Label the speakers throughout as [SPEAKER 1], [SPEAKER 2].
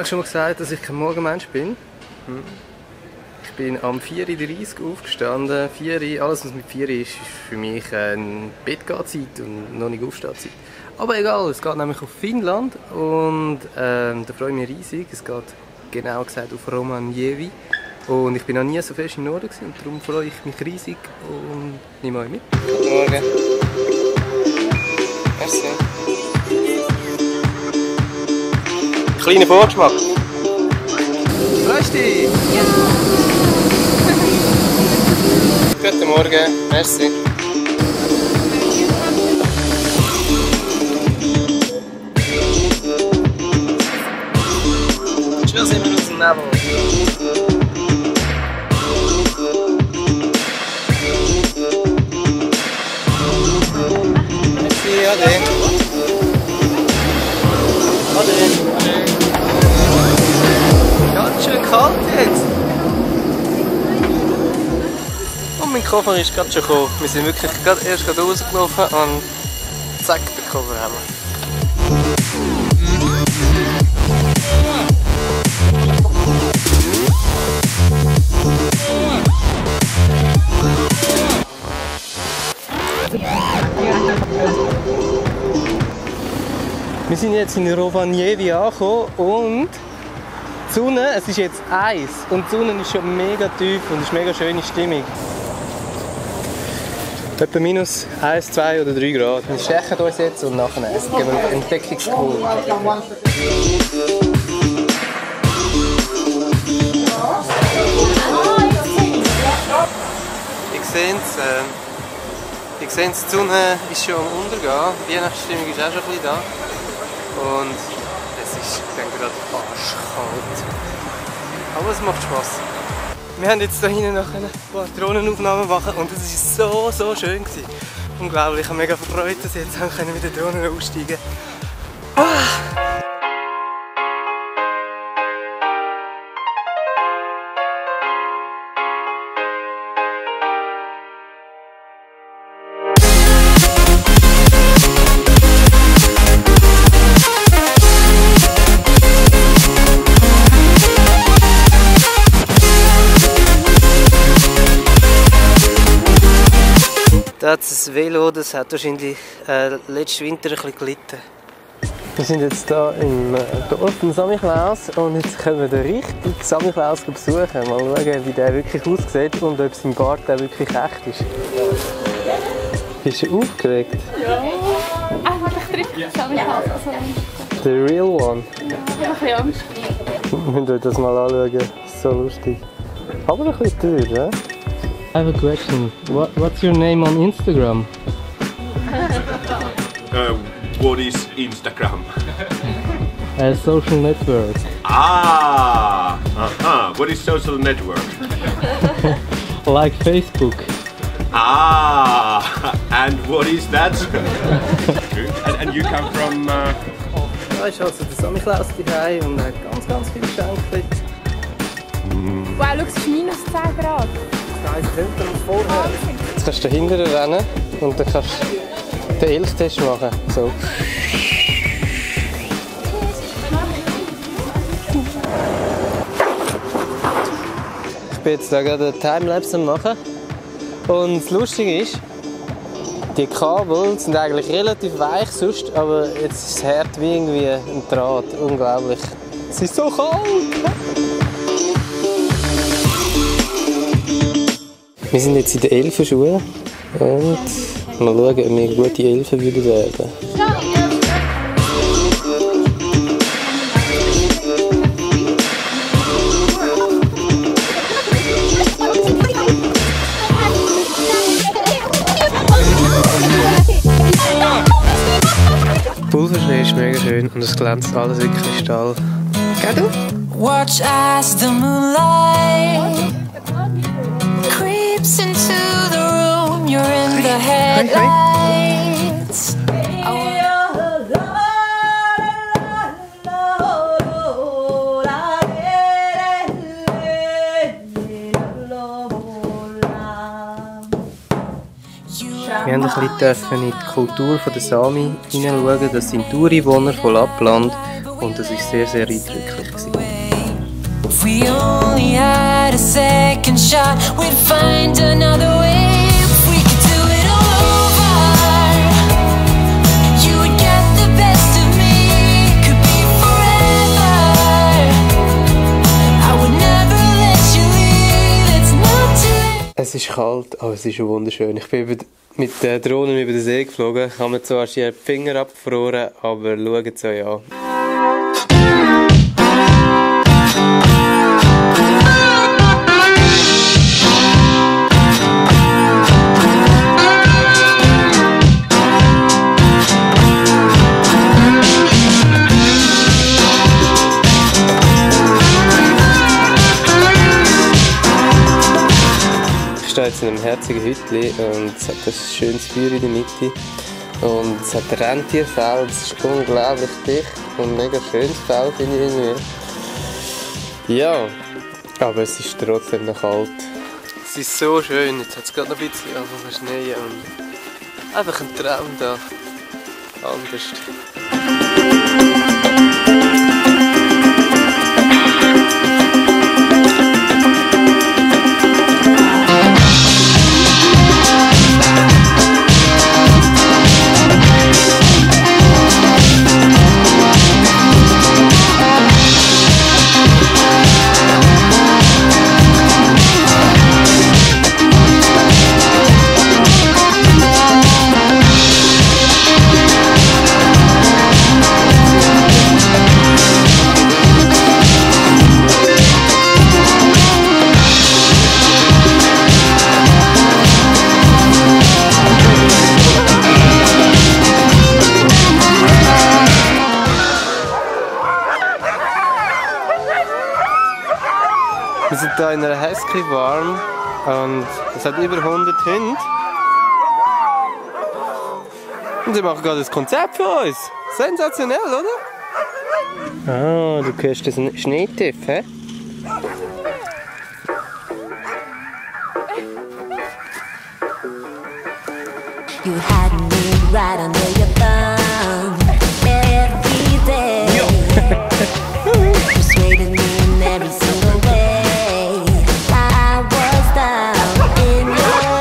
[SPEAKER 1] eigentlich schon mal gesagt, dass ich kein Morgenmensch bin. Ich bin am 4:30 Uhr aufgestanden. 4 Uhr, alles was mit 4 Uhr ist für mich Bettgehzeit und noch nicht Aufstehzeit. Aber egal, es geht nämlich auf Finnland und da freue ich mich riesig. Es geht genau gesagt auf Rovaniemi. Und ich bin noch nie so fest im Norden gewesen, und darum freue ich mich riesig und nehme euch mit. Guten Morgen. Merci. Kleiner Vorgeschmack. Freust du dich? Ja. Guten Morgen. Merci. Schon sind wir aus dem Nebel. Ade. Ade. Ganz schön kalt jetzt. Und mein Koffer ist gerade schon gekommen. Wir sind wirklich erst gerade rausgelaufen und zack, den Koffer haben wir. Wir sind jetzt in Rovaniemi angekommen und die Sonne, es ist jetzt Eis und die Sonne ist schon mega tief und es ist mega schöne Stimmung. Etwa minus 1, 2 oder 3 Grad. Wir stechen uns jetzt und nachher gehen wir auf Entdeckungstour. Ihr seht, die Sonne ist schon am Untergehen. Die Weihnachtsstimmung ist auch schon ein bisschen da. Und es ist dann gerade arschkalt. Aber es macht Spass. Wir haben jetzt hier hinten noch ein paar Drohnenaufnahmen machen und es war so schön gewesen. Unglaublich, ich habe mega gefreut, dass ich jetzt mit den Drohnen aussteigen konnte. Das Velo, das hat wahrscheinlich letzten Winter ein bisschen gelitten. Wir sind jetzt hier im Dorf von Samichlaus und jetzt können wir den richtigen Samichlaus besuchen. Mal schauen, wie der wirklich aussieht und ob sein Bart auch wirklich echt ist. Bist du aufgeregt?
[SPEAKER 2] Ja. Ich treffe Samichlaus.
[SPEAKER 1] The real one?
[SPEAKER 2] Ich habe ein bisschen Angst.
[SPEAKER 1] Wir müssen euch das mal anschauen, das ist so lustig. Aber ein bisschen teuer, ja? I have a question. What's your name on Instagram?
[SPEAKER 3] What is Instagram?
[SPEAKER 1] A social network.
[SPEAKER 3] Ah! What is social network?
[SPEAKER 1] Like Facebook.
[SPEAKER 3] Ah! And what is that? and you come from...
[SPEAKER 1] Da ist also der Samichlaus daheim und hat ganz viele Geschenke.
[SPEAKER 2] Wow, schau, es ist minus 10 Grad.
[SPEAKER 1] Jetzt kannst du dahinter rennen und dann kannst du den Elftest machen. So. Ich bin jetzt hier gerade eine Timelapse machen. Und das Lustige ist, die Kabel sind eigentlich relativ weich sonst, aber jetzt ist es hart wie irgendwie ein Draht. Unglaublich. Es ist so kalt! Wir sind jetzt in der Elfenschule und mal schauen, ob wir gute Elfen werden werden. Pulverschnee ist mega schön und es glänzt alles wie Kristall. Geh du? Watch as the moonlight creeps into the room, you're in the headlights. Wir haben ein bisschen in die Kultur der Sami hineinschauen. Das sind die Ureinwohner von Lappland. und das war sehr, sehr eindrücklich.
[SPEAKER 4] If we only had a second shot, we'd find another way. If we could do it all over, you would get the best of me. It could be forever. I would never let you leave. It's not too late.
[SPEAKER 1] Es ist kalt, aber es ist wunderschön. Ich bin mit der Drohne über den See geflogen. Ich habe mir zwar die Finger abgefroren, aber schaut es euch an. Ich stehe jetzt in einem herzigen Hütchen und es hat ein schönes Feuer in der Mitte und es hat Rentierfell, es ist unglaublich dicht und mega schönes Fell, finde ich irgendwie. Ja, aber es ist trotzdem noch kalt. Es ist so schön, jetzt hat es gerade noch ein bisschen angefangen zu schneien und einfach ein Traum da, anders. Wir sind hier in einer Husky Farm und es hat über 100 Hunde. Und sie machen gerade ein Konzept für uns. Sensationell, oder? Ah, du hörst den Schneetief, hä?
[SPEAKER 4] You had me right under your thumb every day. Persuaded me in every single way. I was down in your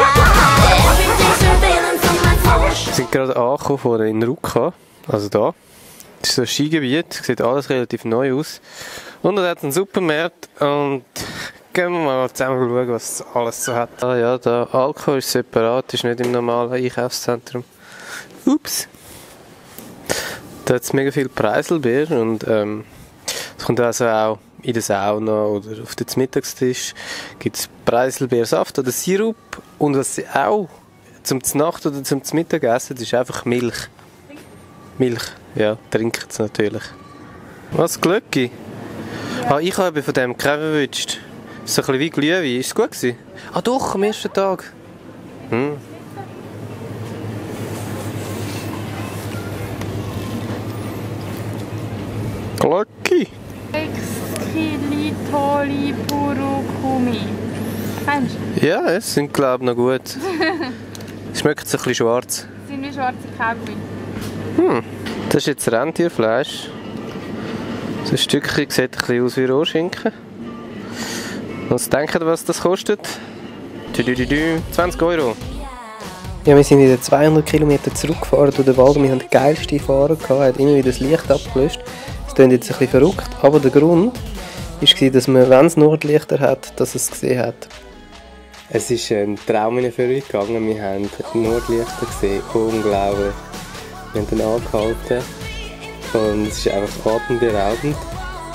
[SPEAKER 4] eyes. Everyday surveillance on my phone.
[SPEAKER 1] Wir sind gerade angekommen von in Ruka, also da. Das ist so ein Skigebiet, sieht alles relativ neu aus. Und es hat einen Supermarkt und gehen wir mal zusammen schauen, was alles so hat. Ah ja, der Alkohol ist separat, ist nicht im normalen Einkaufszentrum. Ups! Da hat es mega viel Preiselbeer und es kommt also auch in der Sauna oder auf dem Mittagstisch gibt es Preiselbeersaft oder Sirup und was sie auch zum Nacht oder zum Mittagessen, das ist einfach Milch. Milch, ja, trinkt es natürlich. Was, Glöcki? Ja. Ah, ich habe von dem keinen erwischt. So ein bisschen wie Glühwein. Ist es gut gewesen? Ah doch, am ersten Tag. Glöcki.
[SPEAKER 2] Xylitoli Purukumi. Kennst du?
[SPEAKER 1] Ja, es sind glaube ich noch gut. Es schmeckt so ein bisschen schwarz.
[SPEAKER 2] Das sind wie schwarze Kaugummi.
[SPEAKER 1] Das ist jetzt Rentierfleisch. So ein Stückchen sieht ein bisschen aus wie Rohrschinken. Was denkt ihr, was das kostet? 20 €. Ja, wir sind wieder 200 Kilometer zurückgefahren durch den Wald und wir haben den geilsten Fahrer gehabt. Er hat immer wieder das Licht abgelöscht. Das klingt jetzt ein bisschen verrückt, aber der Grund war, dass man, wenn es Nordlichter hat, dass es gesehen hat. Es ist ein Traum in Erfüllung gegangen. Wir haben Nordlichter gesehen. Unglaublich. Wir haben dann angehalten und es ist einfach atemberaubend.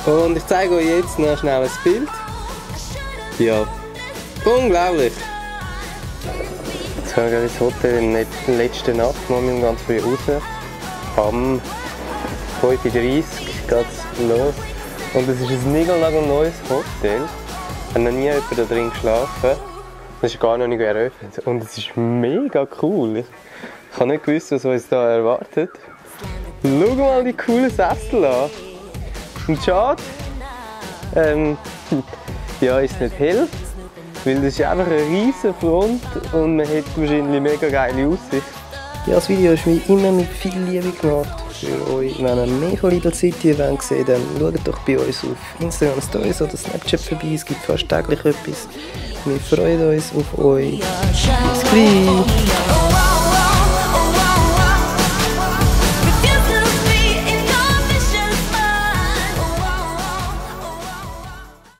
[SPEAKER 1] Und ich zeige euch jetzt noch schnell ein Bild. Ja, unglaublich! Jetzt gehen wir gerade ins Hotel in der letzten Nacht, morgen ganz früh raus. Am 5:30 Uhr geht es los. Und es ist ein niegelnagelneues Hotel. Ich habe noch nie jemand da drin geschlafen. Es ist gar noch nicht eröffnet. Und es ist mega cool. Ich habe nicht gewusst, was uns da erwartet. Schau mal die coolen Sessel an. Und schade, ja, ist nicht hell, weil das ist einfach eine riesige Front und man hat wahrscheinlich mega geile Aussicht. Ja, das Video ist wie immer mit viel Liebe gemacht. für euch. Wenn ihr mehr von Lidl City sehen wollt, dann schaut doch bei uns auf Instagram Stories oder Snapchat vorbei. Es gibt fast täglich etwas. Wir freuen uns auf euch. Bis gleich!